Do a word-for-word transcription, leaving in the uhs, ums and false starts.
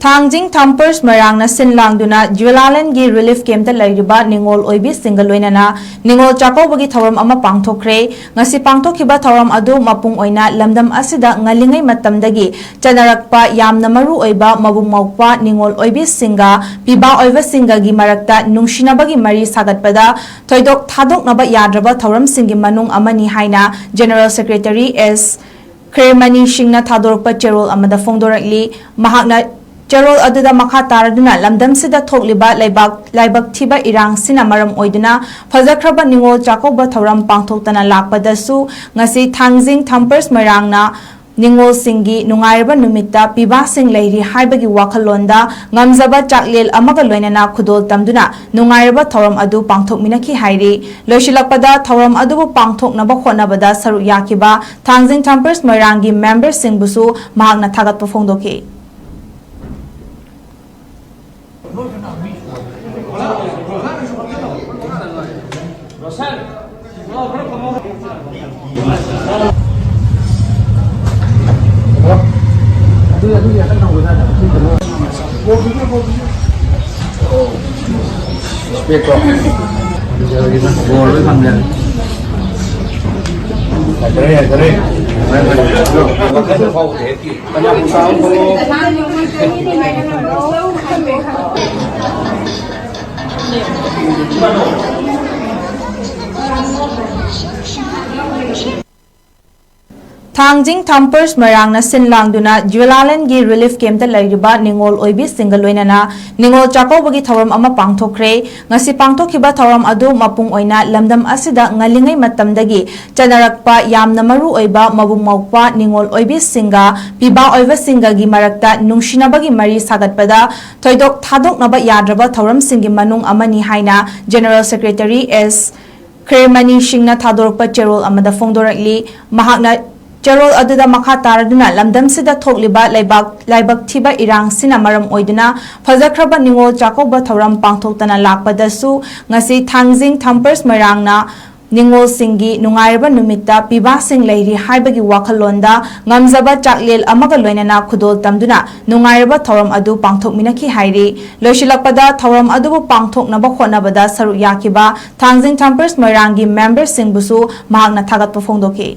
ꯊꯥꯡꯖꯤꯡ ꯊꯥꯝꯄꯔꯁ ꯃꯣꯏꯔꯥꯡꯅ ꯁꯤꯟ ꯂꯥꯡꯗꯨꯅ ꯖꯨꯂꯥꯂꯦꯟꯒꯤ ꯔꯤꯂꯤꯐ ꯀꯦꯝꯞꯇ ꯂꯩꯔꯤꯕ ꯅꯤꯉꯣꯜ ꯑꯣꯏꯕꯤꯁꯤꯡꯒ ꯂꯣꯏꯅꯅ ꯅꯤꯉꯣꯜ ꯆꯥꯛꯀꯧꯕꯒꯤ ꯊꯧꯔꯝ ꯑꯃ ꯄꯥꯡꯊꯣꯛꯈ꯭ꯔꯦ꯫ ꯉꯁꯤ ꯄꯥꯡꯊꯣꯛꯈꯤꯕ ꯊꯧꯔꯝ ꯑꯗꯨ ꯃꯄꯨꯡ ꯑꯣꯏꯅ ꯂꯝꯗꯝ ꯑꯁꯤꯗ ꯉꯜꯂꯤꯉꯩ ꯃꯇꯝꯗꯒꯤ ꯆꯠꯅꯔꯛꯄ ꯌꯥꯝꯅ ꯃꯔꯨ ꯑꯣꯏꯕ ꯃꯕꯨꯡ ꯃꯧꯄ꯭ꯋꯥ ꯅꯤꯉꯣꯜ ꯑꯣꯏꯕꯤꯁꯤꯡꯒ ꯄꯤꯕꯥ ꯑꯣꯏꯕꯁꯤꯡꯒꯒꯤ ꯃꯔꯛꯇ ꯅꯨꯡꯁꯤꯅꯕꯒꯤ ꯃꯔꯤ ꯁꯥꯒꯠꯄꯗ ꯊꯣꯏꯗꯣꯛ ꯊꯥꯗꯣꯛꯅꯕ ꯌꯥꯗ꯭ꯔꯕ ꯊꯧꯔꯝꯁꯤꯡꯒꯤ ꯃꯅꯨꯡ ꯑꯃꯅꯤ ꯍꯥꯏꯅ ꯖꯦꯅꯔꯦꯜ ꯁꯦꯀ꯭ꯔꯦꯇꯔꯤ ꯑꯦꯁ ꯈ꯭ꯔꯦꯃꯅꯤ ꯁꯤꯡꯅ ꯊꯥꯗꯣꯔꯛꯄ ꯆꯦꯔꯣꯜ ꯑꯃꯗ ꯐꯣꯡꯗꯣꯔꯛꯂꯤ꯫ ꯃꯍꯥꯛꯅ ꯆꯦꯔꯣꯜ ꯑꯗꯨꯗ ꯃꯈꯥ ꯇꯥꯔꯗꯨꯅ ꯂꯝꯗꯝꯁꯤꯗ ꯊꯣꯛꯂꯤꯕ ꯂꯩꯕꯥꯛ ꯂꯥꯏꯕꯛ ꯊꯤꯕ ꯏꯔꯥꯡꯁꯤꯅ ꯃꯔꯝ ꯑꯣꯏꯗꯨꯅ ꯐꯖꯈ꯭ꯔꯕ ꯅꯤꯉꯣꯜ ꯆꯥꯛꯀꯧꯕ ꯊꯧꯔꯝ ꯄꯥꯡꯊꯣꯛꯇꯅ ꯂꯥꯛꯄꯗꯁꯨ ꯉꯁꯤ ꯊꯥꯡꯖꯤꯡ ꯊꯥꯝꯄꯔꯁ ꯃꯣꯏꯔꯥꯡꯅ ꯅꯤꯉꯣꯜꯁꯤꯡꯒꯤ ꯅꯨꯡꯉꯥꯏꯔꯕ ꯅꯨꯃꯤꯠꯇ ꯄꯤꯕꯥꯁꯤꯡ ꯂꯩꯔꯤ ꯍꯥꯏꯕꯒꯤ ꯋꯥꯈꯜꯂꯣꯟꯗ ꯉꯝꯖꯕ ꯆꯥꯛꯂꯦꯜ ꯑꯃꯒ ꯂꯣꯏꯅꯅ ꯈꯨꯗꯣꯜ ꯇꯝꯗꯨꯅ ꯅꯨꯡꯉꯥꯏꯔꯕ ꯊꯧꯔꯝ ꯑꯗꯨ ꯄꯥꯡꯊꯣꯛꯃꯤꯟꯅꯈꯤ ꯍꯥꯏꯔꯤ꯫ ꯂꯣꯏꯁꯤꯜꯂꯛꯄꯗ ꯊꯧꯔꯝ ꯑꯗꯨꯕꯨ ꯄꯥꯡꯊꯣꯛꯅꯕ ꯍꯣꯠꯅꯕꯗ ꯁꯔꯨꯛ ꯌꯥꯈꯤꯕ ꯊꯥꯡꯖꯤꯡ ꯊꯥꯝꯄꯔꯁ ꯃꯣꯏꯔꯥꯡꯒꯤ ꯃꯦꯝꯕꯔꯁꯤꯡꯕꯨꯁꯨ ꯃꯍꯥꯛꯅ ꯊꯥꯒꯠꯄ ꯐꯣꯡꯗꯣꯛꯈꯤ꯫ ꯊꯥꯡꯖꯤꯡ ꯊꯥꯝꯄꯔꯁ ꯃꯣꯏꯔꯥꯡꯅ ꯁꯤꯟ ꯂꯥꯡꯗꯨꯅ ꯖꯨꯂꯥꯂꯦꯟꯒꯤ ꯔꯤꯂꯤꯐ ꯀꯦꯝꯞꯇ ꯂꯩꯔꯤꯕ ꯅꯤꯉꯣꯜ ꯑꯣꯏꯕꯤꯁꯤꯡꯒ ꯂꯣꯏꯅꯅ ꯅꯤꯉꯣꯜ ꯆꯥꯛꯀꯧꯕꯒꯤ ꯊꯧꯔꯝ ꯑꯃ ꯄꯥꯡꯊꯣꯛꯈ꯭ꯔꯦ꯫ ꯉꯁꯤ ꯄꯥꯡꯊꯣꯛꯈꯤꯕ ꯊꯧꯔꯝ ꯑꯗꯨ ꯃꯄꯨꯡ ꯑꯣꯏꯅ ꯂꯝꯗꯝ ꯑꯁꯤꯗ ꯉꯜꯂꯤꯉꯩ ꯃꯇꯝꯗꯒꯤ ꯆꯠꯅꯔꯛꯄ ꯌꯥꯝꯅ ꯃꯔꯨ ꯑꯣꯏꯕ ꯃꯕꯨꯡ ꯃꯧꯄ꯭ꯋꯥ ꯅꯤꯉꯣꯜ ꯑꯣꯏꯕꯤꯁꯤꯡꯒ ꯄꯤꯕꯥ ꯑꯣꯏꯕꯁꯤꯡꯒꯒꯤ ꯃꯔꯛꯇ ꯅꯨꯡꯁꯤꯅꯕꯒꯤ ꯃꯔꯤ ꯁꯥꯒꯠꯄꯗ ꯊꯣꯏꯗꯣꯛ ꯊꯥꯗꯣꯛꯅꯕ ꯌꯥꯗ꯭ꯔꯕ ꯊꯧꯔꯝꯁꯤꯡꯒꯤ ꯃꯅꯨꯡ ꯑꯃꯅꯤ ꯍꯥꯏꯅ ꯖꯦꯅꯔꯦꯜ ꯁꯦꯀ꯭ꯔꯦꯇꯔꯤ ꯑꯦꯁ ꯈ꯭ꯔꯦꯃꯅꯤ ꯁꯤꯡꯅ ꯊꯥꯗꯣꯔꯛꯄ ꯆꯦꯔꯣꯜ ꯑꯃꯗ ꯐꯣꯡꯗꯣꯔꯛꯂꯤ꯫ ꯃꯍꯥꯛꯅ ꯆꯦꯔꯣꯜ ꯑꯗꯨꯗ ꯃꯈꯥ ꯇꯥꯔꯗꯨꯅ ꯂꯝꯗꯝꯁꯤꯗ ꯊꯣꯛꯂꯤꯕ ꯂꯩꯕꯥꯛ ꯂꯥꯏꯕꯛ ꯊꯤꯕ ꯏꯔꯥꯡꯁꯤꯅ ꯃꯔꯝ ꯑꯣꯏꯗꯨꯅ ꯐꯖꯈ꯭ꯔꯕ ꯅꯤꯉꯣꯜ ꯆꯥꯛꯀꯧꯕ ꯊꯧꯔꯝ ꯄꯥꯡꯊꯣꯛꯇꯅ ꯂꯥꯛꯄꯗꯁꯨ ꯉꯁꯤ ꯊꯥꯡꯖꯤꯡ ꯊꯥꯝꯄꯔꯁ ꯃꯣꯏꯔꯥꯡꯅ ꯅꯤꯉꯣꯜꯁꯤꯡꯒꯤ ꯅꯨꯡꯉꯥꯏꯔꯕ ꯅꯨꯃꯤꯠꯇ ꯄꯤꯕꯥꯁꯤꯡ ꯂꯩꯔꯤ ꯍꯥꯏꯕꯒꯤ ꯋꯥꯈꯜꯂꯣꯟꯗ ꯉꯝꯖꯕ ꯆꯥꯛꯂꯦꯟ ꯑꯃꯒ ꯂꯣꯏꯅꯅ ꯈꯨꯗꯣꯜ ꯇꯝꯗꯨꯅ ꯅꯨꯡꯉꯥꯏꯔꯕ ꯊꯧꯔꯝ ꯑꯗꯨ ꯄꯥꯡꯊꯣꯛꯃꯤꯟꯅꯈꯤ ꯍꯥꯏꯔꯤ꯫ ꯂꯣꯏꯁꯤꯜꯂꯛꯄꯗ ꯊꯧꯔꯝ ꯑꯗꯨꯕꯨ ꯄꯥꯡꯊꯣꯛꯅꯕ ꯍꯣꯠꯅꯕꯗ ꯁꯔꯨꯛ ꯌꯥꯈꯤꯕ ꯊꯥꯡꯖꯤꯡ ꯊꯝꯄ꯭ꯔꯤꯁ ꯃꯣꯏꯔꯥꯡꯒꯤ ꯃꯦꯝꯕꯔꯁꯤꯡꯕꯨꯁꯨ ꯃꯍꯥꯛꯅ ꯊꯥꯒꯠꯄ ꯐꯣꯡꯗꯣꯛꯈꯤ꯫